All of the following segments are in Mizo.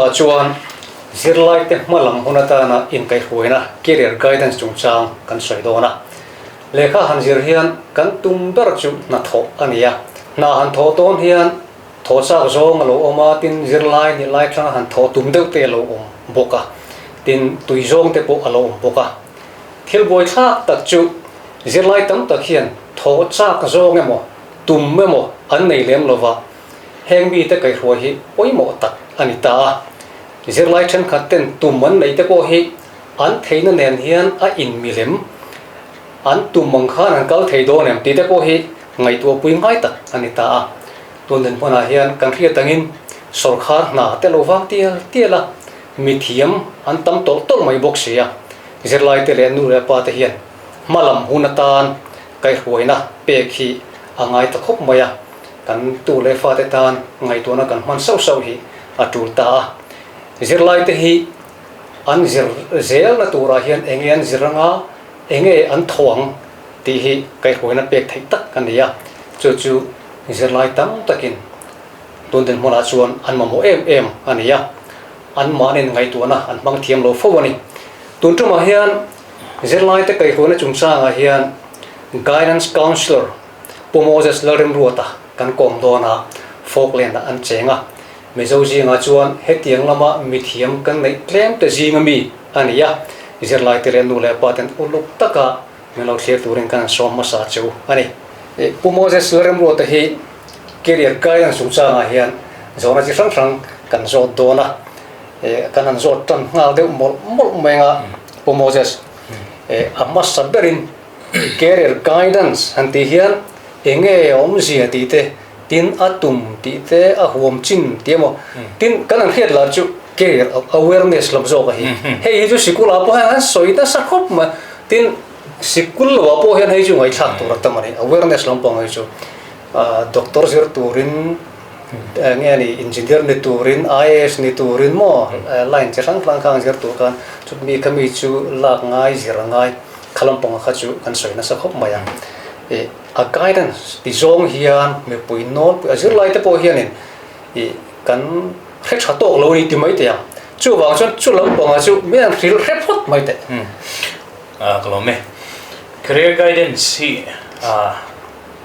hmunah chuan zirlaite hmalam hun atana inkaihhruaina, career guidance, chungchang kan sawi dawn a. Lehkha han zir hian kan tum ber chu hnathawh a ni a. Hna han thawh dawn hian Thaw chak zawng a lo awm a, tin zirlai nih lai atanga han thaw tum deuh te a lo awm bawk a, tin tui zawng te pawh a lo awm bawk a. Thil buaithlak tak chu zirlai tam tak hian thaw chak zawng emaw tum emaw an nei lem lova, heng mite kaihruai hi pawimawh tak a ni ta a. Zirlai thenkhat ten tum an neih te pawh hi an theihna nen hian a inmilem, an tum ang khan an kal thei dawn em tih te pawh hi ngaihtuahpui ngai tak a ni ta a. Tun din hmunah hian kan hriat angin sawrkhar hna te lo vang tial tial a, mithiam an tam tawlh tawlh mai bawk si a, zirlaite leh nu leh pa te hian hma lam hun atan kaihruaina pek hi a ngai ta khawp mai a, kan tu leh fate tan ngaihtuahna kan hman sauh sauh hi a tul ta a. Zirlaite hi an zir zelna turah hian enge an zir anga enge an tho ang tih hi kaihruaina pek theih tak a ni a, chu chu Zirlai tam takin tun dinhmunah chuan an mamawh em em a ni a, anmahnin ngaihtuahna an hmang thiam lo fo a ni. Tun tumah hian zirlaite kaihruaina chungchangah hian Guidance Counsellor Pu Moses Lalrimruata kan kawm dawn a, Falkland-ah an cheng a. Mizo zingah chuan hetiang lama mithiam kan neih tlem te zinga mi a ni a, zirlaite leh nu leh pa ten uluk taka Min lo thlir turin kan han sawm hmasa che u a ni. Pu Moses Lalremruata hi career guidance chungchangah hian zawhna chi hrang hrang kan zawt dawn a, kan han zawt tan nghal deuh mawlh mawlh mai anga Pu Moses a hmasa berin career guidance han tih hian eng nge awmzia tih te, tin a tum tih te, a huam chin tih emaw, tin kan han hriat lah chu career awareness lam zawk a hi. Hei hi chu sikul ah pawh hian an sawi nasa khawp mai. Tin, sikul lovah pawh hian hei chu ngaihthlak tur a tam a ni. Awareness lampang hei chu doctor zir turin nge a ni engineer ni turin IAS ni turin maw line chi hrang hrang kha ang zir tur khan chutmi kha mi chu lak ngai zir a ngai kha lampanga kha chu kan sawi nasa khawp mai a. Ih a guidance ti zawng hian mipui nawlpui a zirlai te pawh hianin ih kan hre tha tawk lo a ni ti mai teh ang. Chuvang chuan chu lampangah chu mi an hril hre phawt mai teh. Ka lawm e. Career guidance hi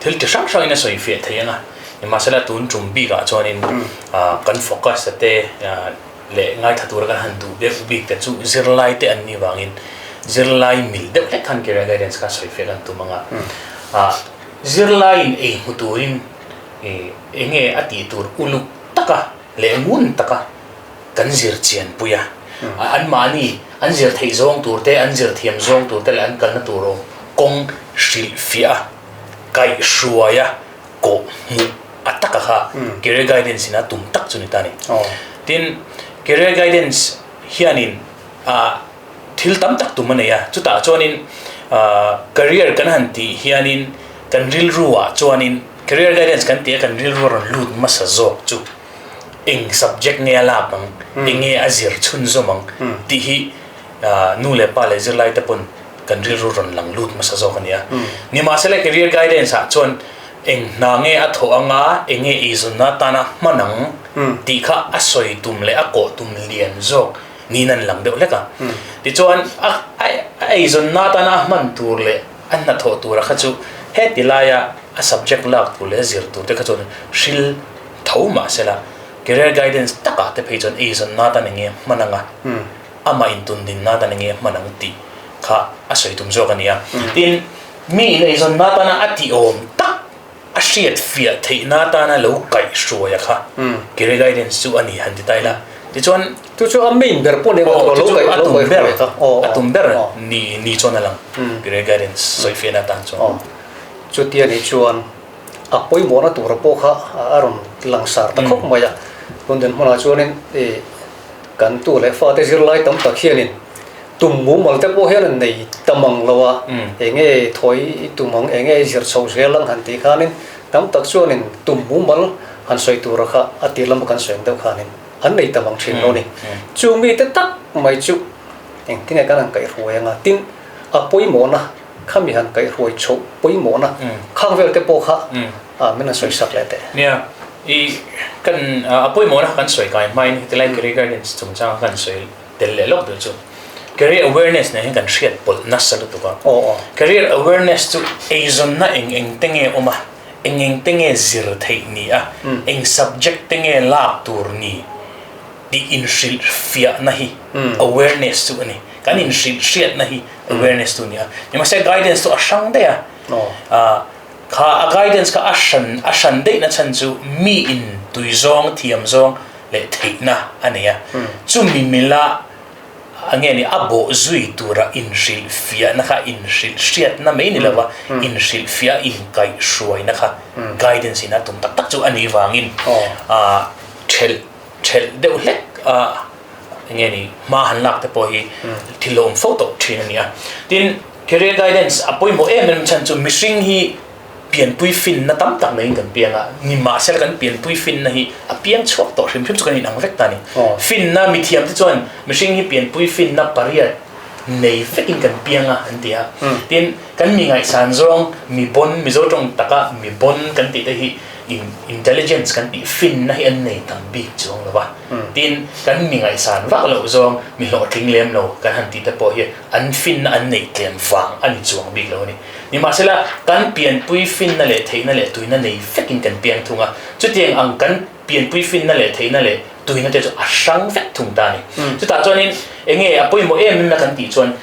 thil ti hrang hrangin a sawi fiah thei ang a, nimahsela tun tum bikah chuanin kan focus a te leh ngaithla tura kan han duh bik bik te chu zirlai te an nih vangin zirlai mil deuh hlek khan career guidance kha sawi fiah kan tum ang a. Zirlaiin ei hmu turin eng nge a tih tur uluk taka leh ngun taka kan zir chian pui a, anmahni an zir theih zawng tur te, an zir thiam zawng tur te leh an kalna tur awm kawng hrilh fiah a, kaihhruai a, kawh hmuh a taka kha career guidance in a tum tak chu ni ta a ni. Tin, career guidance hianin thil tam tak tum a nei a, chutah chuanin career kan han tih hianin kan rilruah chuanin career guidance kan tih a kan rilru a rawn lut hmasa zawk chu eng subject nge a lak ang, eng nge a zir chhunzawm ang tih hi nu leh pa leh zirlai te pawn kan rilru rawn lang lut hmasa zawk a ni a. Nimahsela career guidance ah chuan eng hna nge a thawh anga, eng nge eizawnna atana hman ang tih kha a sawi tum leh a kawh tum lian zawk niin an lang deuh hlek a. Tichuan a eizawnna atana a hman tur leh a hnathawh tura kha chu heti laia a subject lak tur leh a zir tur te kha chuan hril tho mah sela career guidance takah te phei chuan eizawnna atan eng nge hman anga amah intundinna atan eng nge hman ang tih kha a sawi tum zawk a ni a. Tin, mi in eizawnna atana a tihawm tak a hriat fiah theihna atana lo kaihhruai a kha career guidance chu a ni han ti ta ila. Tichuan Chu chu a main ber pawh ni lo lo kaih a tum ber a tum ber ni ni chuan a lang career guidance sawi fiahna atan chuan. Chutia ni chuan a pawimawhna tura pawh kha a rawn langsar ta khawp mai a. Tun dinhmunah chuanin ih kan tu leh fate zirlai tam tak hianin tum mumal te pawh hian an nei ta mang lo a, eng nge thawi tum ang, eng nge zir chho zel ang han tih khanin tam tak chuanin tum mumal han sawi tura kha a tir lama kan sawi ang deuh khanin an nei ta mang thin lo a ni. Chu mite tak mai chu engtin nge kan han kaihhruai anga tin a pawimawhna Khami han kaihhruai chhoh pawimawhna khang vel te pawh kha min han sawi sak leh teh. Nia, I kan a pawimawhna kan sawi kai hmain heti lai career guidance chungchanga kan sawi tel leh lawk deuh chu career awareness nen hian kan hriat pawlh nasa lutuk a. Career awareness chu eizawnna eng eng te nge awm a, eng eng te nge zir theih ni a, eng subject te nge lak tur ni tih inhrilh fiahna hi awareness chu a ni. Kan inhrilh hriatna hi awareness chu a ni a. Nimahse guidance chu a hrang daih a. Kha a guidance kha a hran a hran daihna chhan chu mi in tui zawng, thiam zawng leh theihna a nei a. Chumi mila a nge ni a bawh zui tura inhrilh fiahna kha inhrilh hriatna mai ni lova inhrilh fiah inkaihhruaina kha guidance in a tum tak tak chu a nih vangin thelh thelh deuh hlek a enge ni hma han lak te pawh hi thil lo awm fo tawh thin a ni a. Tin, career guidance a pawimawh em em chhan chu mihring hi pianpui finna tam tak neiin kan piang a, nimahsela kan pianpui finna hi a piang chhuak tawh hrim hrim chu kan inang vek ta a ni. Finna mithiam te chuan mihring hi pianpui finna pariat nei vekin kan piang a an ti a. Tin, kan mi ngaihsan zawng mi bon, Mizo tawng taka mi bon kan tih te hi intelligence kan tih finna hi an nei tam bik chuang lo va. Tin, kan mi ngaihsan vak loh zawng mi hlawhtling lem lo kan han tih te pawh hi an finna an neih tlem vang a ni chuang bik lo a ni. Nimahsela, kan pianpui finna leh theihna leh tuina nei vekin kan piang thung a, chutiang ang kan pianpui finna leh theihna leh tuina te chu a hrang vek thung ta a ni. Chutah chuanin enge a pawimawh em em na kan tih chuan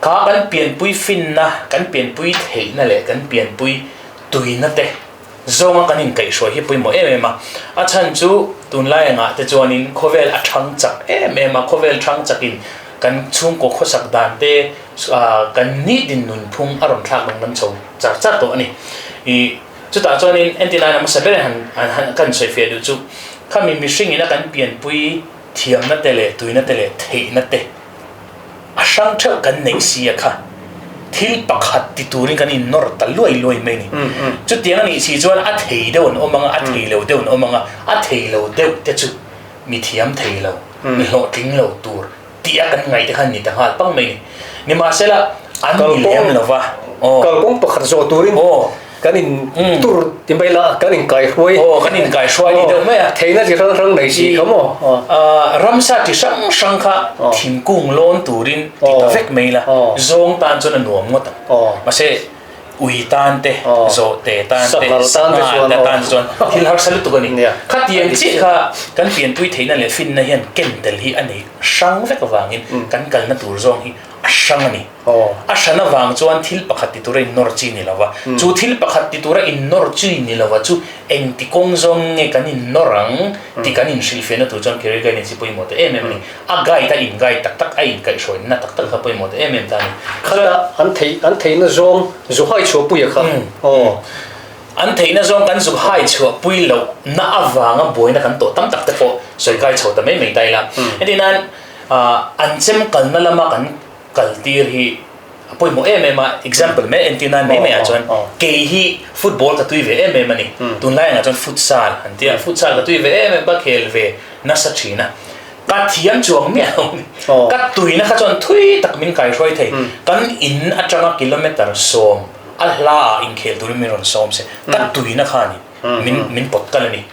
kha kan pianpui finna, kan pianpui theihna leh kan pianpui tuina te zawnga kan inkaihhruai hi pawimawh em em a. A chhan chu tunlai angah te chuanin khawvel a thang chak em em a, khawvel thang chakin kan chhungkaw khawsak dan te kan nitin nunphung a rawn thlak dangdam chho char char tawh a ni. Ih chutah chuanin entirna a hmasa ber han han kan sawi fiah duh chu khami mihring ina kan pianpui thiamna te leh tuina te leh theihna te a hrang theuh kan neih si a kha thil pakhat ti turin kan innawr ta luai luai mai a ni. Chutiang a nih si chuan a thei deuh an awm ang a, a thei lo deuh an awm ang a, a thei lo deuh te chu mi thiam thei lo, mi hlawhtling lo tur tih a kan ngaih te khan ni ta nghal pang mai a ni. Nimahsela an ni lem lo va. Kalkawng pakhat zawh turin kan in tur ti mai la, kan in kaihruai. Aw, kan in kaihruai ni deuh mai a. Theihna chi hrang hrang nei si kha maw? Ramsa chi hrang hrang kha thingkung lawn turin ti ta vek mai la, zawng tan chuan a nuam ngawt ang. Mahse, ui tan te, zawhte tan te, sangha te tan te chuan thil harsa lutuk a ni. Khatiang chiah kha kan pianpui theihna leh finna hian ken tel hi a nei hrang vek avangin kan kalna tur zawng hi a hrang a ni. A hran avang chuan thil pakhat ti tura innawr chi ni lova, chu thil pakhat ti tura innawr chi ni lova chu engti kawng zawng nge kan innawr ang tih kan inhrilhfiahna tur chuan career guidance hi pawimawh ta em em a ni. A guide a in guide tak tak, a inkaihhruaina tak tak kha pawimawh ta em em ta a ni. Khata an theih an theihna zawng zuk hai chhuahpuia kha aw. An theihna zawng kan zuk hai chhuahpui lohna avanga buaina kan tawh tam tak te pawh sawi kai chho ta mai mai ta ila. Heti nan an chem kalna lama kan kal tir hi a pawimawh em em a, example mai entir nan mai mai ah chuan kei hi football ka tui ve em em a ni, tunlai angah chuan futsal an tia, futsal ka tui ve em em ka khel ve nasa thin a, ka thiam chuang miah lo a ni, ka tuina kha chuan thui tak min kaihruai thei, kan in atanga kilometer sawm a hla ah inkhel turin min rawn sawm se, ka tuina kha a ni, min min pawt kal a ni,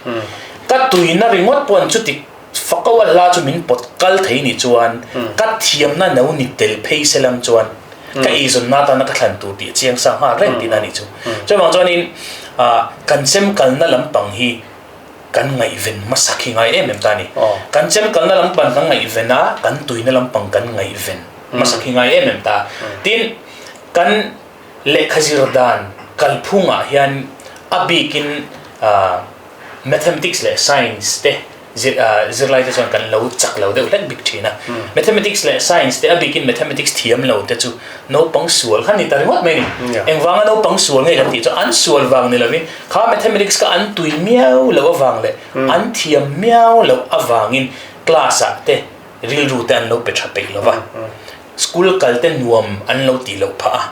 ka tuina ringawt pawh an chuti Fako a hla chu min pawt kal thei nih chuan ka thiamna no ni tel phei se lam chuan ka eizawnna atana ka thlan tur tih a chiang sa nghal reng tihna a nih chu. Chuvang chuanin kan chem kalna lampang hi kan ngaihven hmasak hi ngai em em ta a ni. Kan chem kalna lampang kan ngaihven a, kan tuina lampang kan ngaihven hmasak hi ngai em em ta. Tin, kan lehkha zir dan kalphungah hian a bikin Mathematics leh Science te zirlai te chuan kan lo chak lo deuh hlek bik thin a. Mathematics leh Science te a bikin Mathematics thiam lo te chu naupang sual kha ni ta ringawt mai a ni. Engvanga naupang sual nge kan tih chuan an sual vang ni lovin kha Mathematics kha an tui miau loh avang leh an thiam miau loh avangin class ah te rilru te an lo pe tha peih lo va. School kal te nuam an lo tih loh phah a.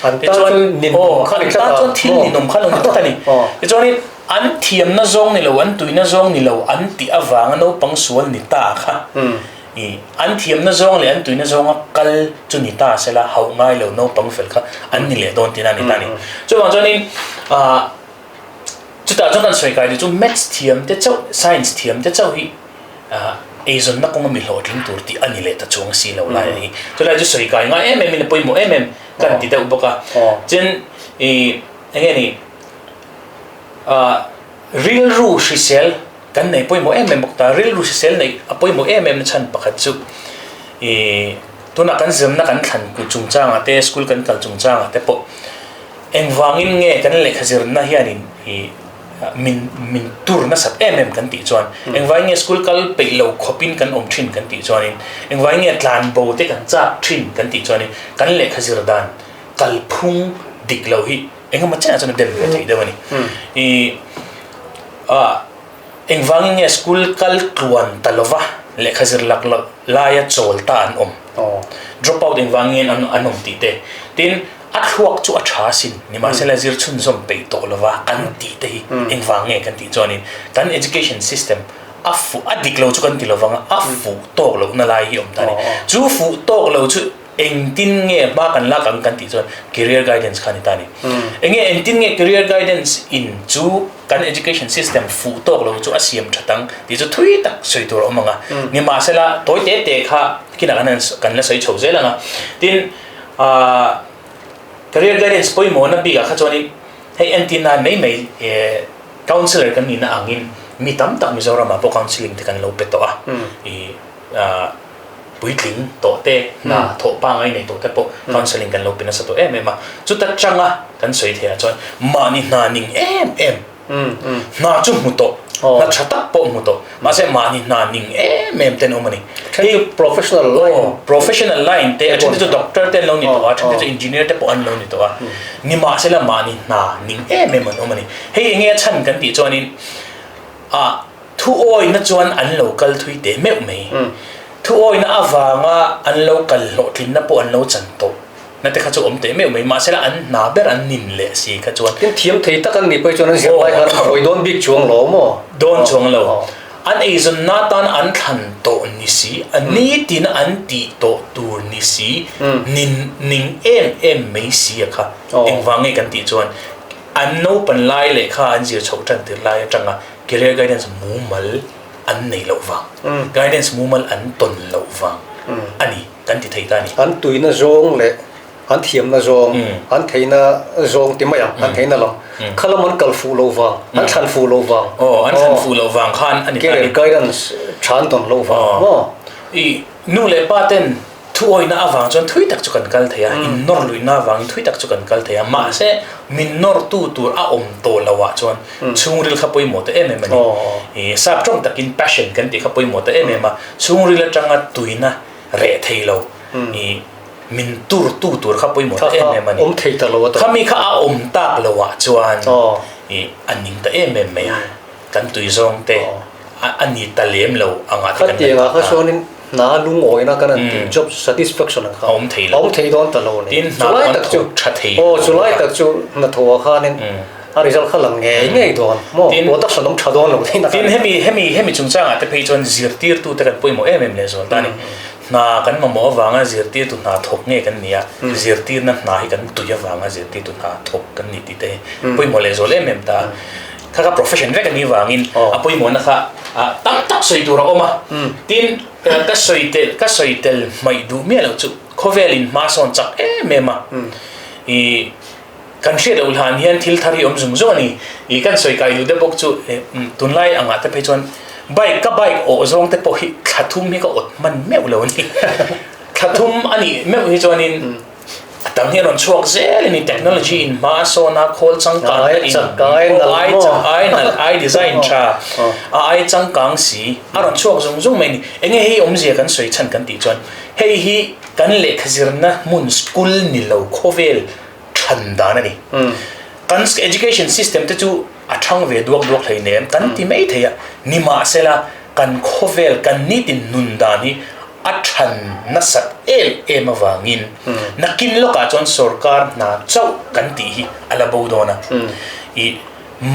An tan chuan ninawm kha ni tlat a. An tan chuan thil ninawm kha lo ni tlat a ni. Tichuanin an thiamna zawng ni lo, an tuina zawng ni lo an tih avanga naupang sual ni ta kha i an thiamna zawng leh an tuina zawnga kal chu ni ta sela hauh ngai lo naupang fel kha an ni leh dawn tihna a ni ta a ni. Chuvang chuanin. Chutah chuan kan sawi kai duh chu Maths thiam te chauh, Science thiam te chauh hi eizawnna kawnga mi hlawhtling tur tih a ni leh ta chuang si lo lai a ni. Chulai chu sawi kai ngai em em in a pawimawh em em kan ti deuh bawk a. Chuan ih eng nge ni rilru hrisel kan nei pawimawh em em bawk ta. Rilru hrisel neih a pawimawh em em na chhan pakhat chu ih tunah kan zirna kan thlan chungchangah te school kan kal chungchangah te pawh Engvangin nge kan lehkha zirna hianin i min min tur nasat em em kan tih chuan engvangin nge school kal peih lo khawpin kan awm thin kan tih chuanin engvangin nge tlan bo te kan chak thin kan tih chuanin kan lehkha zir dan kalphung dik lo hi engemaw chenah chuan a dem ve theih deuh a ni. I ah Engvangin nge school kal tluan ta lova lehkha zir lak loh laia chawl ta an awm? Drop out engvangin an an awm tih te. Tin, a thluak chu a tha asin, nimahsela zir chhunzawm peih tawh lova kan tih te hi engvang nge kan tih chuanin kan education system a fuh a dik lo chu kan ti lovang a, a fuh tawk lohna lai hi awm ta a ni. Chu fuh tawk lo chu Engtin nge hma kan lak ang kan tih chuan career guidance kha a ni ta a ni. Enge engtin nge career guidance in chu kan education system fuh tawk lo chu a siam that ang tih chu thui tak sawi tur a awm ang a. Nimahsela tawi te te kha kinah kan han kan la sawi chho zel ang a. Tin ah career guidance pawimawhna bikah kha chuanin hei entir nan mai mai counsellor kan nihna angin mi tam tak Mizoramah pawh counselling te kan lo pe tawh a. Ih ah. puitling tawh te, hna thawh pangai nei tawh te pawh counselling kan lo pe nasa tawh em em a. Chuta tanga kan sawi theih ah chuan mahni hna ning em em, hna chu hmu tawh, hna tha tak pawh hmu tawh, mahse mahni hna ning em em te an awm a ni. Then chu professional line. Professional line te, a then te chu doctor te an lo ni tawh a, a then te chu engineer te pawh an lo ni tawh a. Nimahsela mahni hna ning em em an awm a ni. Hei enge a chhan kan tih chuanin ah Thuawihna chuan an lo kal thui teh meuh mai. Thuawihna avanga an lo kal hlawhtlinna pawh an lo chan tawh na te kha chu awm teh meuh mai. Mahsela an hna ber an nin leh si kha chuan. Tin thiam thei tak an nih pawh hi chuan an zir lai khan an hawi dawn bik chuang lo maw? Dawn chuang lo. An eizawnna atan an thlan tawh ni si, a nitin an tih tawh tur ni si, nin ning em em mai si a kha. Engvang nge kan tih chuan an naupan lai lehkha an zir chhoh tan tir lai atanga Career guidance mumal an nei loh vang, guidance mumal an tawn loh vang a ni kan ti thei ta a ni. An tuina zawng leh an thiamna zawng, an theihna zawng ti mai ang, an theihna lam kha lam an kal fuh loh vang, an thlan fuh loh vang. Aw, an thlan fuh loh vang khan a ni ta a ni. Career guidance tha an tawn loh vang maw? I nu leh pa ten Thuawihna avang chuan thui tak chu kan kal thei a, innawr luihna avangin thui tak chu kan kal thei a, mahse min nawrtu tur a awm tawh loh ah chuan chhungril kha pawimawh ta em em a ni. Ih sap tawng takin passion kan tih kha pawimawh ta em em a, chhungril atanga tuina reh thei lo ih min turtu tur kha pawimawh ta em em a ni. Khami kha a awm tak loh ah chuan ih a ning ta em em mai a. Kan tui zawng te a ni ta lem lo anga te kan ngaihtuah ta. Khatiangah kha chuanin hna lungawina kan han tih job satisfaction ang kha a awm thei lo. A awm thei dawn ta lo a ni. Tin hna pawh an thawk tha thei lo. Aw chulai tak chu hnathawhah khanin a result kha lang ngei ngei dawn maw production awm tha dawn lo thin a. Tin hemi hemi hemi chungchangah te phei chuan zirtirtu te kan pawimawh em em lehzual ta a ni. Hna kan mamawh avanga zirtirtu hna thawk nge kan ni a, zirtirna hna hi kan tui avanga zirtirtu hna thawk kan ni tih te hi pawimawh lehzual em em ta a. Kha kha profession vek a nih vangin a pawimawhna kha tam tak sawi tur a awm a. Tin, ka sawi tel ka sawi tel hmaih duh miah loh chu khawvel in hma sawn chak em em a. I kan hriat loh hlan hian thil thar hi awm zung zung a ni. I kan sawi kai duh deuh bawk chu tunlai angah te phei chuan bike ka bike awh zawng te pawh hi thla thum hi ka awt hman meuh lo a ni. Thla thum a nih meuh hi chuanin A tam hi a rawn chhuak zel a ni, technology in hma a sawn a, khawl changkang te in ai chak ai nalh ai design tha a ai changkang si a rawn chhuak zung zung mai a ni. Enge hei awmzia kan sawi chhan kan tih chuan hei hi kan lehkha zirna hmun school ni lo khawvel than dan a ni. Kan education system te chu a thang ve duak duak hleinem kan ti mai thei a, nimahsela kan khawvel kan nitin nun dan hi a than nasat em em avangin nakin lawkah chuan sorkar hna chauh kan tih hi a la bo dawn a, ih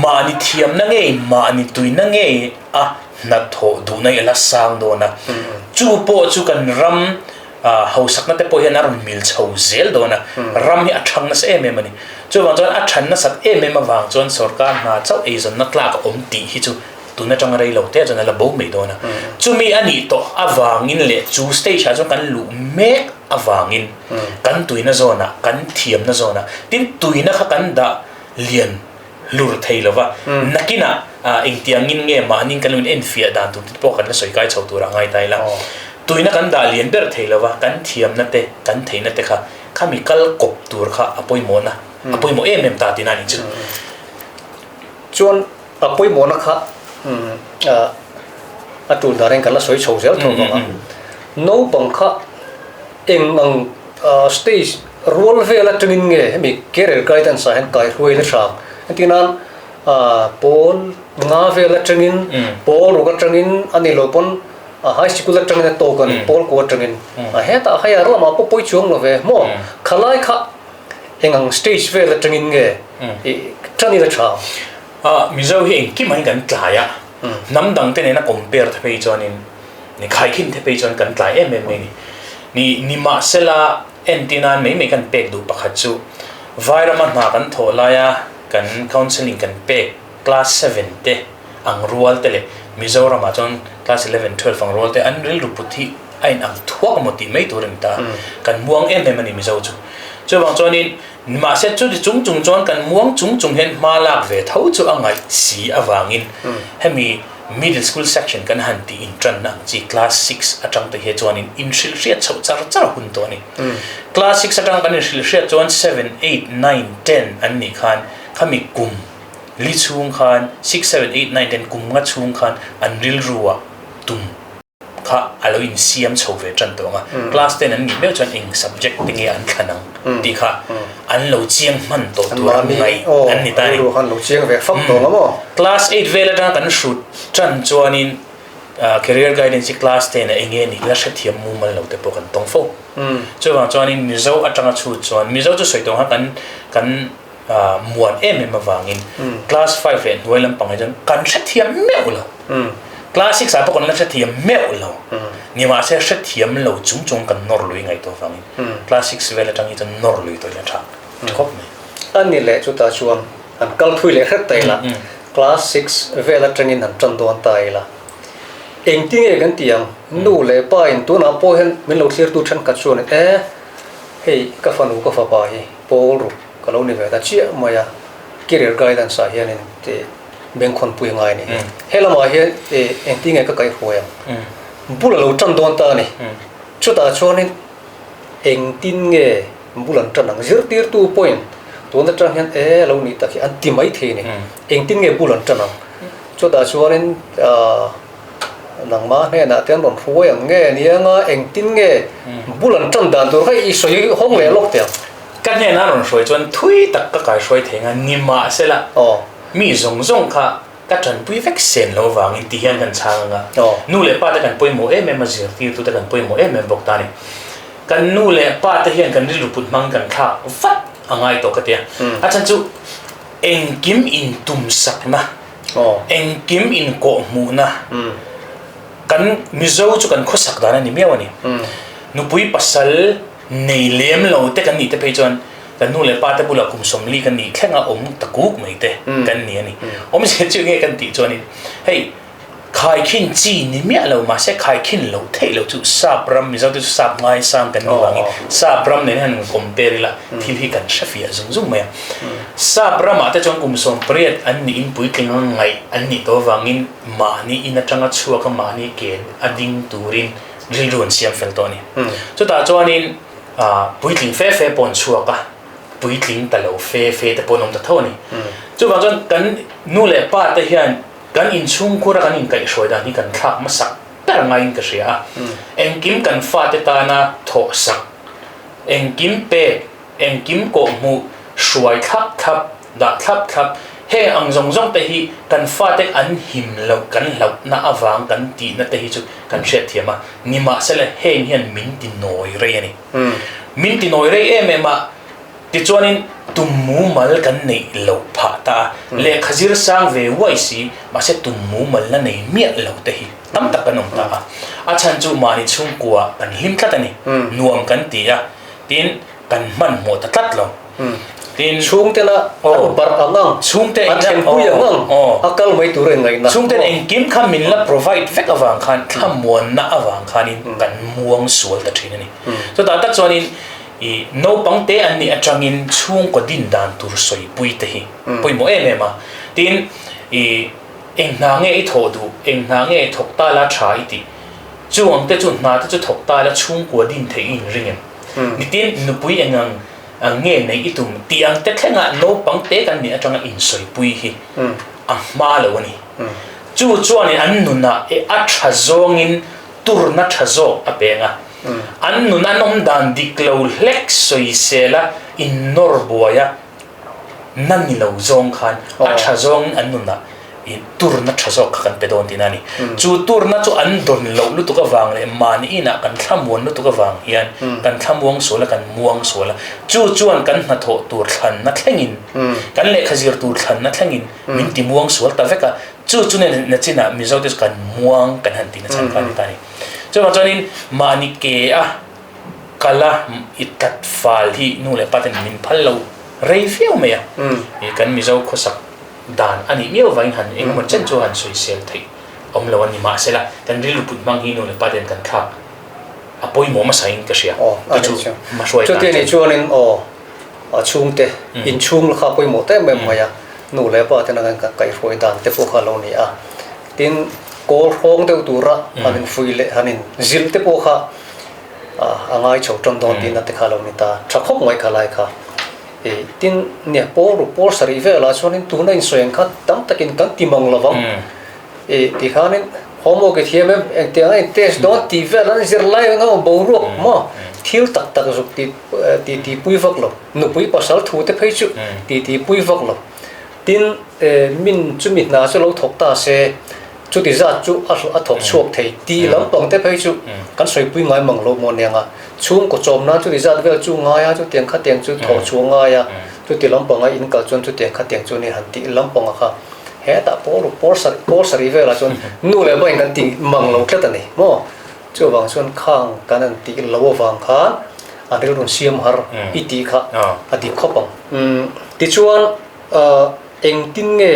mahni thiamna ngei mahni tuina ngei a hnathawh duhna hi a la sang dawn a, chu pawh chu kan ram. Hausakna te pawh hian a rawn mil chho zel dawn a, ram hi a thang nasa em em a ni. Chuvang chuan a than nasat em em avang chuan sorkar hna chauh eizawnna tlak a awm tih hi chu tun atanga rei lo te chuan a la bo mai dawn a. Chumi a nih tawh avangin leh chu stage ah chuan kan luh mek avangin kan tuina zawnah, kan thiamna zawnah, tin tuina kha kan dah lian hlur thei lo va, nakinah engtiangin nge mahni kan lo in enfiah dan tur te pawh kan la sawi kai chho turah ngai ta ila. Tuina kan dah lian ber thei lo va, kan thiamna te, kan theihna te kha khami kal kawp tur kha a pawimawhna, a pawimawh em em ta tihna a nih chu. Chuan a pawimawhna kha a tul darin kan la sawi chho zel tho vang a, naupang kha eng ang stage Rual vel atangin nge hemi career guidance ah hian kaihruai la hrang? Entir nan pawl nga vel atangin, pawl ruk atangin a ni lo pawn high sikul atangin a tawk a ni, pawl kua atangin. Hetah higher lamah pawh pawi chuang lo ve maw? Khalai kha eng ang stage vel atangin nge tan ila tha? Mizo hi engkim ah hian kan tlai a, hnam dang te nena compare te phei chuanin ni khaikhin te phei chuan kan tlai em em mai a ni. Ni nimahsela Entir nan mai mai kan pek duh pakhat chu Vairama hna kan thawh laia kan counselling kan pek class seven te ang rual te leh Mizoramah chuan class eleven twelve ang rual te an rilru put hi a in ang thuak emaw tih mai tur a ni ta. Kan muang em em a ni Mizo chu. Chuvang chuanin mahse chuti chung chung chuan kan muang chung chung hian hma lak ve tho chu a ngaih si avangin hemi Middle school section kan han tih inṭanna ang chi class six aṭang te hi chuanin inhrilhhriat chhoh char char a hun tawh a ni. Class six aṭang kan inhrilhhriat chuan seven, eight, nine, ten an nih khan khami kum li chhung khan six, seven, eight, nine, ten kum nga chhung khan an rilru ah tum kha a lo insiam chho ve tan tawh ang a, class ten an nih meuh chuan eng subject te nge an thlan ang tih kha an lo chiang hman tawh tur a ngaih an ni ta a ni. Class eight vel atanga kan hrut tan chuanin career guidance hi class ten ah eng nge nih la hrethiam mumal lo te pawh kan tawng fo. Chuvang chuanin Mizo atanga chhut chuan Mizo chu sawi tawh ang khan kan kan muan em em avangin class five leh hnuai lampang hi chuan kan hrethiam meuh lo. Class six ah pawh kan la hrethiam meuh lo. Nimahse hrethiam lo chung chung kan nawr lui ngaih tawh avangin class six vel atang hi chuan nawr lui tawh hi a tha tha khawp mai. A ni leh chutah chuan han kal thui leh hret ta ila, class six vel atangin han tan dawn ta ila. Engtinge kan ti ang? Nu leh pa in tunah pawh hian min lo thlirtu thenkhat chuan e hei ka fanu ka fapa hi pawl ruk Ka lo ni ve ta chiah mai a, career guidance ah hianin tih bengkhawnpui a ngai a ni. He lamah hian engtin nge ka kaihruai ang? Bul a lo tan dawn ta a ni. Chutah chuanin engtin nge bul an tan ang? Zirtirtu pawhin tun atang hian e a lo nih tak hi an ti mai thei a ni. Engtin nge bul an tan ang? Chutah chuanin Nangmah hnenah te an rawn hruai ang nge nianga engtin nge bul an tan dan tur kha i sawi hawng leh lawk teh ang. Ka hnenah a rawn hruai chuan thui tak ka kaihruai thei nga nimahsela mi zawng zawng kha ka tanpui vek sen lo vangin ti hian kan chhang anga nu leh pa te kan pawimawh em em a zirtirtu te kan pawimawh em em bawk ta a ni. Kan nu leh pa te hian kan rilru put hmang kan thlak vat a ngai tawh ka ti a. A chhan chu engkim intumsakna Engkim inkawhhmuhna kan Mizo chu kan khawsak dan a ni miau a ni. Nupui pasal nei lem lo te kan nih te phei chuan kan nu leh pa te bulah kum 40 kan nih thleng a awm ta kuk mai te kan ni a ni. Awmzia chu enge kan tih chuanin hei khaikhin chi ni miah lo mahse khaikhin loh theih loh chu sap ram Mizo te chu sap ngaisang kan nih vangin sap ram nen hian han compare ila thil hi kan hre fiah zung zung mai a. Sap ramah te chuan kum 80 an nih in puitling a ngaih an nih tawh avangin mahni in atanga chhuak a mahni ke a ding turin rilru an siam fel tawh a ni. Chutah chuanin puitling fe fe pawh an chhuak a, puitling ta lo fe fe te pawh an awm ta tho a ni. Chuvang chuan kan nu leh pa te hian kan inchhungkhur a kan inkaihhruai dan hi kan thlak hmasak ber ngaiin ka hria a. Engkim kan fate tana thawhsak, engkim pek, Engkim kawhhmuh, hruai thlap thlap, dah thlap thlap, heng ang zawng zawng te hi kan fate an him loh kan hlauhna avang kan tihna te hi chu kan hriatthiam a, nimahsela heng hian min ti nawi rei a ni. Min ti nawi rei em em a, tichuanin. Tum mumal kan neih loh phah ta a, lehkha zir sang ve uai si, mahse tum mumal la nei miah lo te hi tam tak kan awm ta a. A chhan chu mahni chhungkua kan hlim tlat a ni, nuam kan ti a, tin kan hmanhmawh ta tlat lo. Tin. Chhungte la an barh ang ang, an thlenpui ang ang, a kal mai tur a inngaihna. Chhungten engkim kha min la provide vek avang khan, thlamuanna avang khanin kan muang sual ta thin a ni. Chutah tak chuanin I naupang te an nih atangin chhungkaw din dan tur sawipui te hi pawimawh em em a. Tin, i eng hna nge i thawh duh, eng hna nge thawk ta la tha i tih. Chu ang te chu hna te chu thawk ta la chhungkua din theih i inring em? Nitin, nupui eng ang ang nge neih i tum tih ang te thlengah naupang te kan nih atanga insawipui hi a hma lo a ni. Chu chuanin an nunah e a tha zawngin turna tha zawk a peng a. An nun an awm dan dik lo hlek sawisel a, innawr buai a, na ni lo zawng khan a tha zawngin an nunah i turna tha zawk kha kan pe dawn tihna a ni. Chu turna chu an dawn loh lutuk avang leh mahni inah kan thlamuan lutuk avang hian kan thlamuang sual a, kan muang sual a. Chu chuan kan hnathawh tur thlanna thlengin, kan lehkha zir tur thlanna thlengin min ti muang sual ta vek a. Chu chu nachinah Mizote chu kan muang kan han tihna chhan kha a ni ta a ni. Chuvang chuanin mahni ke a kal a i tlat fal hi nu leh pa ten min phal lo rei viau mai a. I kan Mizo khawsak dan a nih miau vangin han engemaw chen chu han sawisel theih awm lo a ni. Mahsela kan rilru put hmang hi nu leh pa ten kan thlak a pawimawh hmasa in ka hria. Chu chu hmahruai tan chuan. Chuti anih chuanin aw a chhungte inchhung la kha pawimawh ta em em mai a, nu leh pa ten an kaihhruai dan te pawh kha a lo ni a. Tin, kawl hrawng deuh tura han infuih leh han inzilh te pawh kha a ngai chho tan dawn tihna te kha a lo ni ta. Tha khawp mai kha lai kha. Tin, nia pawl ruk pawl sarih velah chuanin tuna insawi ang kha tam takin kan ti mang lo vang. Tikhanin homework i thiam em, engtiang a in test dawn tih vel an zir lai ang a boruak maw thil tak tak zuk tih tih pui vak lo. Nupui pasal thu te phei chu tih tih pui vak lo. Tin, min chumi hna chu lo thawk ta se, chuti zat chu a a thawk chhuak thei tih lampang te phei chu kan sawipui ngai mang lo maw aniang a, chhungkaw chawm nan chuti zat vel chu ngai a, chutiang khatiang chu thawh chhuah ngai a, chuti lampanga in kal chuan chutiang khatiang chu ni han tih lampanga kha hetah pawl ruk pawl sarih pawl sarih velah chuan nu leh bain kan ti mang lo tlat a ni maw? Chuvang chuan khang kan han tih lo avang khan a rilrun siam har i tih kha a dik khawp ang. Tichuan engtin nge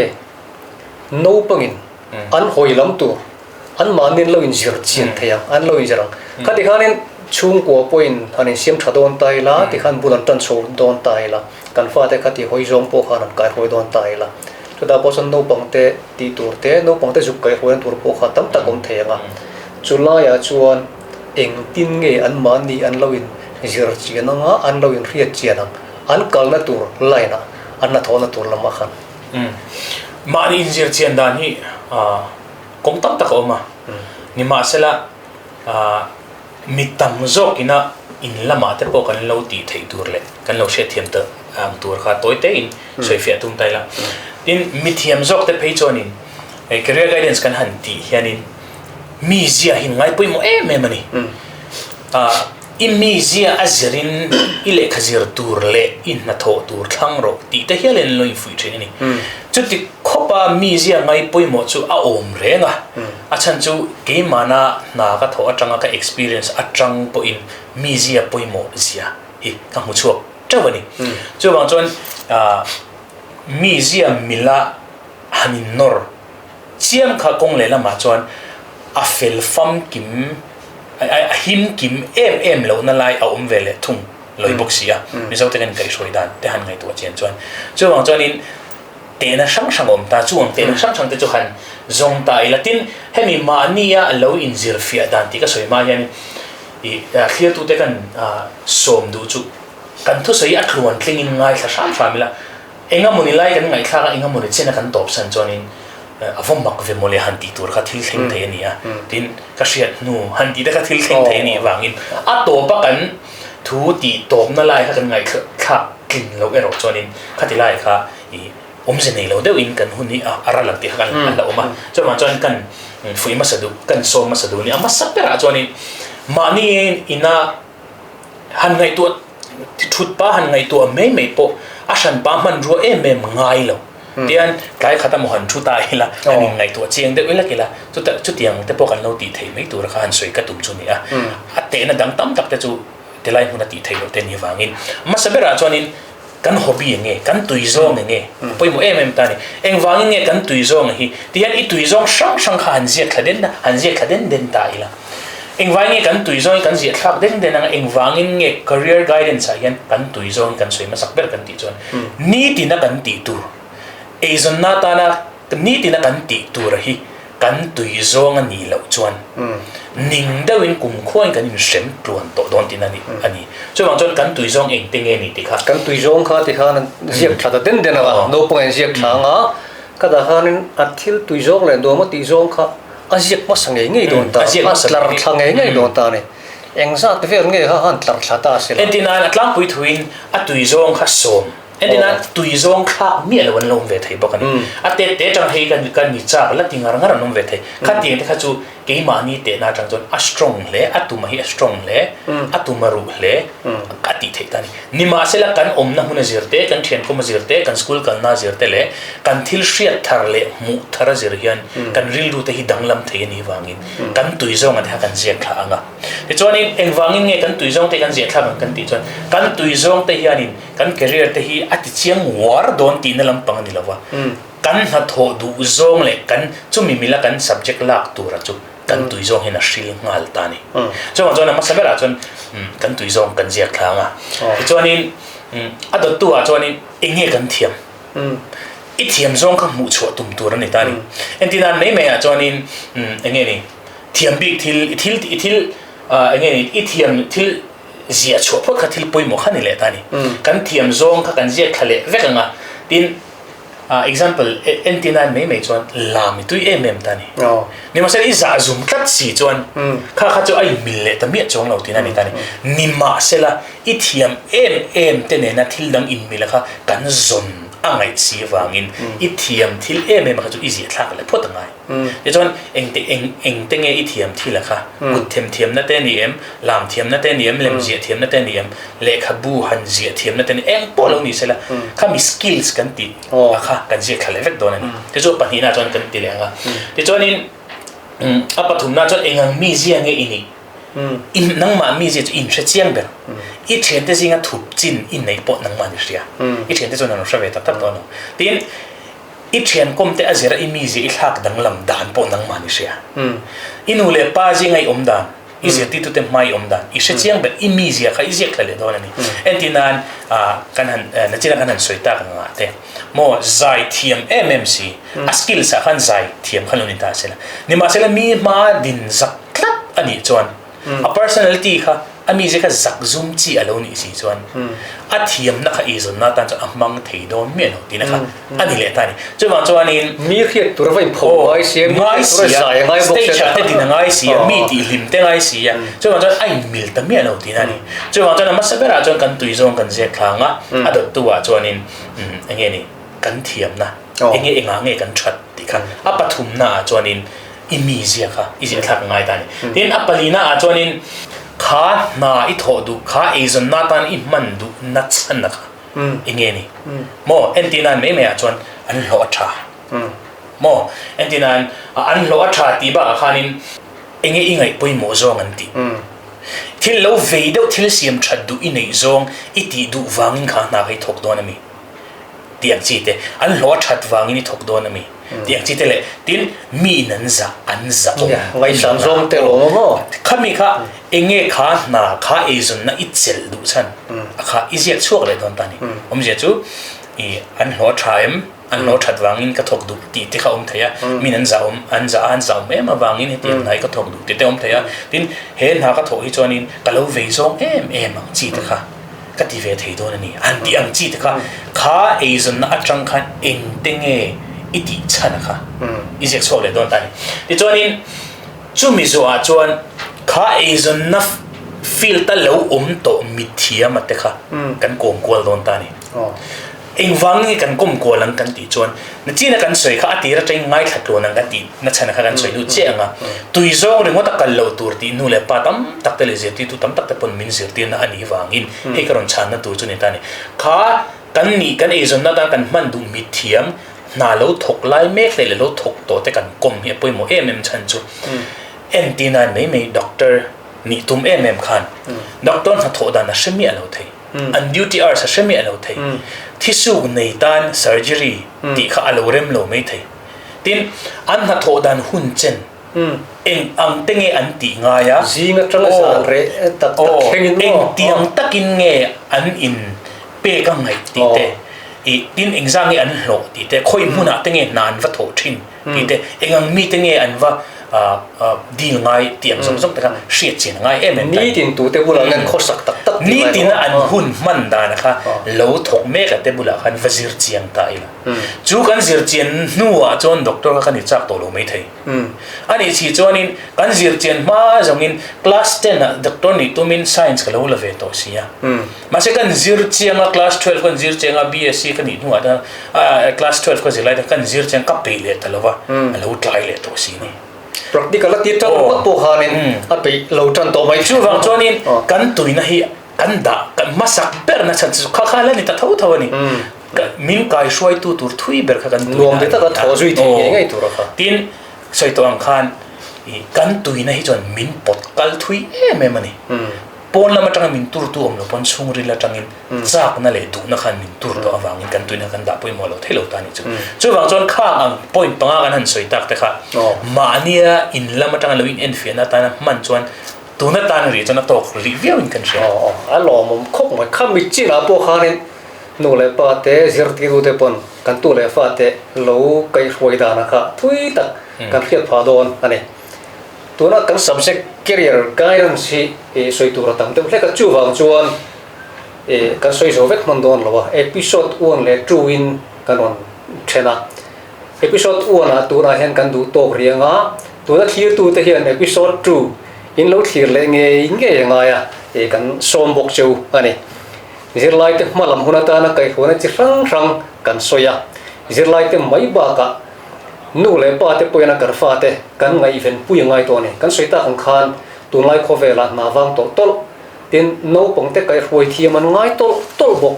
naupangin an hawi lam tur anmahni an lo inzir chian thei ang, an lo inzir ang. Khati khanin chhungkua pawhin han insiam tha dawn ta ila, tikhan bul an tan chho dawn ta ila, kan fate khati hawi zawng pawh khan an kaihruai dawn ta ila. Chutah pawh chuan naupangte tih tur te, naupangte zuk kaihruaina tur pawh kha tam tak awm thei ang a. Chu laiah chuan engtin nge anmahni an lo inzir chian ang a, an lo inhriat chian ang, an kalna tur line ah, an hnathawhna tur lamah khan. Umm. Mahni inzir chian dan hi kawng tam tak a awm a. Nimahsela mi tam zawk ina in lamah te pawh kan lo tih theih tur leh kan lo hriatthiam ta ang tur kha tawi tein sawifiah tum ta ila. Tin, mi thiam zawk te phei chuanin career guidance kan han tih hianin mizia hi ngai pawimawh em em a ni. I mizia a zirin i lehkha zir tur leh i hnathawh tur thlang rawh tih te hialin an lo infuih thin a ni. Chuti khawpa mizia ngai pawimawh chu a awm reng a, a chhan chu keimahna hna ka thawh atanga ka experience atang pawhin mizia pawimawh zia hi ka hmu chhuak teuh a ni. Chuvang chuan mizia mila han innawr chiam kha kawng lehlamah chuan a fel famkim a him kim em em lohna lai a awm ve leh thung lawi bawk si a, Mizo te kan kaihhruai dan te han ngaihtuah chian chuan chuvang chuanin tehna hrang hrang a awm ta, chu ang tehna hrang hrang te chu han zawng ta ila tin hemi mahnia a lo inzir fiah dan tih ka sawi hma hian ih thliartute kan sawm duh chu kan thusawi a tluan tlingin ngaithla hram hram ila Engamawni lai kan ngaihthlak a, engamawni chena kan tawpsan chuanin a va mak ve mawle han tih tur kha thil thleng thei a ni a, tin ka hriat hnu han tih te kha thil thleng thei a nih avangin a tawpa kan thu tih tawpna lai kha kan ngaihthlak tlin loh erawh chuanin khati lai kha ih awmze nei lo deuhin kan hun hi a ral ang tih kha kan la awm a, chuvang chuan kan fuih hmasa duh, kan sawm hmasa duh a ni. A hmasa berah chuanin mahni ina han ngaihtuah thut pa han ngaihtuah mai mai pawh A hranpa hmanrua em em ngai lo. Tian tlai khat a maw han thu ta ila, han inngaihtuah chiang deuh ila kila, chuta chutiang te pawh kan lo tih theih mai tura kha han sawi ka tum chu a ni a. A tehna dang tam tak te chu tilai hmuna tih theih loh te ni vangin hmasa berah chuanin kan hobby eng nge, kan tui zawng eng nge, a pawimawh em em ta a ni. Engvangin nge kan tui zawng hi? Tihian i tui zawng hrang hrang kha han ziak thla den a, han ziak thla den den ta ila. Engvangin nge kan tui zawng hi kan ziah thlak den den anga engvangin nge career guidance ah hian kan tui zawng hi kan sawi hmasak ber kan tih chuan nitina kan tih tur, eizawnna atana nitina kan tih tur hi kan tui zawng a nih loh chuan ning deuhin kumkhuain kan inhrem tluan tawh dawn tihna a ni. Chuvang chuan kan tui zawng engte nge ni tih kha. Kan tui zawng kha ti khan ziak thla ta den den anga naupang in ziak thla anga ka dah khanin a thil tui zawng leh nuam a tih zawng kha a ziak hmasa ngei ngei dawn ta, a tlar thla ngei ngei dawn ta a ni. Engzat vel nge kha khan tlar thla ta se la. Entirnan a tlangpui thuin a tui zawng kha sawm. Entirnan tui zawng thlak miah lo an lo awm ve thei bawk a ni. A tet te atang hei kan kan ni chak la ti ngar ngar an awm ve thei. Khatiang te kha chu keimahni tehna atang chuan a strong hle, a tuma hi a strong hle, a tuma ruh hle a tih theih ta a ni. Nimahsela kan awmna hmun a zir te, kan thiankhawm a zir te, kan school kalna a zir te leh kan thil hriat thar leh hmuh thar a zir hian kan rilru te hi danglam thei a nih vangin kan tui zawnga te kha kan ziak thla ang a. Tichuanin engvangin nge kan tui zawng te kan ziah thlak ang kan tih chuan kan tui zawng te hianin kan career te hi a ti chiang uar dawn tihna lampang a ni lo va, kan hnathawh duh zawng leh kan chumi mila kan subject lak tura chu kan tui zawng hian a hril nghal ta a ni. Chuvang chuan a hmasa berah chuan kan tui zawng kan ziak thla ang a. Tichuanin a dawttu ah chuanin eng nge kan thiam? I thiam zawng kha hmuh chhuah tum tur a ni ta a ni. Entirnan mai mai ah chuanin eng nge ni thiam bik thil i thil i thil eng nge ni i thiam thil ziah chhuah phawt kha thil pawimawh kha ni leh ta a ni. Kan thiam zawng kha kan ziak thla leh vek ang a, tin example entirnan mai mai chuan lam i tui em em ta a ni. Nimahsela i zah zum tlat si chuan kha kha chu a inmil leh ta miah chuang lo tihna a ni ta a ni. Nimahsela i thiam em em te nena thil dang inmila kha kan zawn a ngaih si avangin i thiam thil em em kha chu i ziah thlak leh phawt a ngai. Tichuan engte eng engte nge i thiam thil a kha? Kut them thiamna te a ni em? Lam thiamna te a ni em? Lem ziah thiamna te a ni em? Lehkhabu han ziah thiamna te a ni eng pawh lo ni sela khami skills kan tih a kha kan ziak thla leh vek dawn a ni. Tichuan pahnihna chuan kan ti leh ang a. Tichuanin a pathumna chuan engang mizia nge i nih? I nangmah mizia chu i inhre chiang ber. I thiante zinga thup chin i neih pawh nangmah ni hria. I thiante chuan an hre ve tak tak dawn lo. Tin, I thiankawm te a zir a i mizia i thlak danglam dan pawh nangmah ni hria. I nu leh pa zinga i awm dan, i zirtirtu te hma i awm dan, i hre chiang ber, i mizia kha i ziak thla leh dawn a ni. Entir nan kan han nachina kan han sawi tak ang ah te maw zai thiam em em si, a skills ah khan zai thiam kha lo ni ta sela. Nimahsela mi hma din zak tlat a nih chuan A personality kha a mizia kha zak zum chi a lo nih si chuan a thiamna kha eizawnna atan chuan a hmang thei dawn miah lo tihna kha a ni leh ta a ni. Chuvang chuanin Mi hriat tur a va inpho ngai si a, mi hriat tur a zai a ngai bawk si a. Stage ah te din a ngai si a, mi tihhlim te ngai si a, chuvang chuan a inmil ta miah lo tihna a ni. Chuvang chuan a hmasa berah chuan kan tui zawng kan ziak thla ang a, a dawttu ah chuanin eng nge ni kan thiamna eng nge engah nge kan that tih kha a pathumna ah chuanin i mi zia kha i ziah thlak ngai ta a ni. Tin, a palina ah chuanin kha hna i thawh duh, kha eizawnna atan i hman duh na chhan a kha i nge ni. Maw, entirnan mai mai ah chuan an hlawh a tha. Maw, entirnan an hlawh a tha tih bakah khanin enge i ngaih pawimawh zawng an tih. Thil lo vei deuh thil siam that duh i neih zawng i tih duh vangin kha hna kha i thawk dawn a mi. Tih ang chi te, an hlawh a that vangin i thawk dawn a mi? Tih ang chi te leh tin mi in an zah, an zah awm. Ngaihsan zawng te lawm awm aw. Khami kha eng nge kha hna kha eizawnna i chelh duh chhan a kha i ziak chhuak leh dawn ta a ni. Awmzia chu i an hlawh a tha em, an hlawh a that vangin ka thawk duh tih te kha awm thei a, min an zah awm, an zah a an zah awm em avangin hetiang hna hi ka thawk duh tih te awm thei a. Tin he hna ka thawh hi chuanin ka lo vei zawng em em ang chi te kha. Ka ti ve thei dawn a ni. An tih ang chi te kha, kha eizawnna atang khan engte nge i tih chhan a kha i ziak chhuak leh dawn ta a ni. Tichuanin chumi zawhah chuan kha eizawnna field a lo awm tawh mithiama te kha kan kawm kual dawn ta a ni. Engvang nge kan kawm kual ang kan tih chuan nachina kan sawi kha a tir atangin ngaithla tluan ang kan tih nachhan kha kan sawi lut chiah ang a. Tui zawng ringawt a kal loh tur tih nu leh pa tam tak te leh zirtirtu tam tak te pawn min zirtirna a nih vangin hei ka rawn chhanna tur chu ni ta a ni. Kha Kan nih kan eizawnna atan kan hman duh mithiam hna lo thawk lai mek te leh lo thawk tawh te kan kawm hi a pawimawh em em chhan chu entir nan mai mai doctor nih tum em em khan doctor hnathawh dan a hre miah lo thei, an duty hours a hre miah lo thei, thisuk nei tan surgery tih kha a lo rem lo mai thei. Tin, an hnathawh dan hun chen eng ang te nge an tih ngai a? Zing atanga zan reh tak tak thlengin maw? Eng tiang takin nge an in pek a ngaih tih te, ih tin engzah nge an hlawh tih te, khawi hmunah te nge hna an va thawh thin tih te, eng ang mite nge an va deal ngai tih ang zawng zawng te kha hriat chian a ngai em em ta. Nitin tute bulah nge an khawsak tak tak tih ngai Nitin a an hun hman dan kha lo thawk mek a te bulah khan va zir chiang ta ila. Chu kan zir chian hnuah chuan doctor kha kan i chak tawh lo maithei. A nih chhi chuanin kan zir chian hma zawngin class ten ah doctor nih tumin science ka lo la ve tawh si a. Mahse kan zir chiang a class 12 kan zir chiang a BSc ka nih hnuah chuan class 12 ka zir lai chuan kan zir chiang ka peih leh ta lo va, a lo tlai leh tawh si ni. Practical a tir tan ringawt pawh khanin a peih lo tan tawh mai. Chuvang chuanin kan tuina hi kan dah kan hmasak berna chhan chu kha kha la ni ta tho tho a ni. Min kai hruaitu tur thui ber kha kan tuina Nuam te taka thaw zui thei ngei ngei tur a kha. Tin, sawi tawh ang khan kan tuina hi chuan min pawt kal thui em em a ni. Pawn lam atanga min turtu awm lo pawn chhungril atangin chakna leh duhna khan min tur tawh avangin kan tuina kan dah pawimawh lo thei lo ta a nih chu. Chuvang chuan khang ang point panga kan han sawi tak te kha mahnia in lam atanga lo in enfiahna atana hman chuan Tuna tan rih chuan a tawk rih viau in kan hria. Aw a lawmawm khawp mai. Kha mit chinah pawh khanin nu leh pa te zirtirtu te pawn kan tu leh fa te lo kaihhruai dana kha thui tak kan hriat phah dawn a ni. Tuna kan subject career guidance hi sawi tur a tam deuh hlek a, chuvang chuan kan sawi zo vek hman dawn lo a, episode one leh two in kan rawn then a. Episode one ah tunah hian kan duh tawk riang a, tuna thlirtute hian episode 2 in lo thlir leh ngei ngei a ngai a, ih kan sawm bawk cheu a ni. Zirlaite hma lam hun atana kaihhruaina chi hrang hrang kan sawi a, zirlaite mai bakah nu leh pa te pawhin a kan fate kan ngaihven pui a ngai tawh a ni. Kan sawi tak ang khan tunlai khawvelah hna vang tawlh tawlh tin naupangte kaihhruai thiam an ngai tawlh tawlh bawk.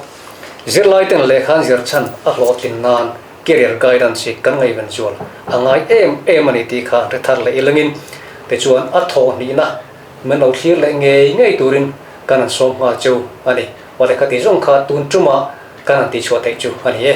Zirlaiten lehkha an zir chhan a hlawhtlin nan Career guidance hi kan ngaihven zual a ngai em em a ni tih kha hre thar leh ilangin tichuan a thawh hnihna min lo thlir leh ngei ngei turin kan han sawm nghal cheu a ni. Awle khati zawng kha tun tumah kan han tihchhuah theih chu a ni e.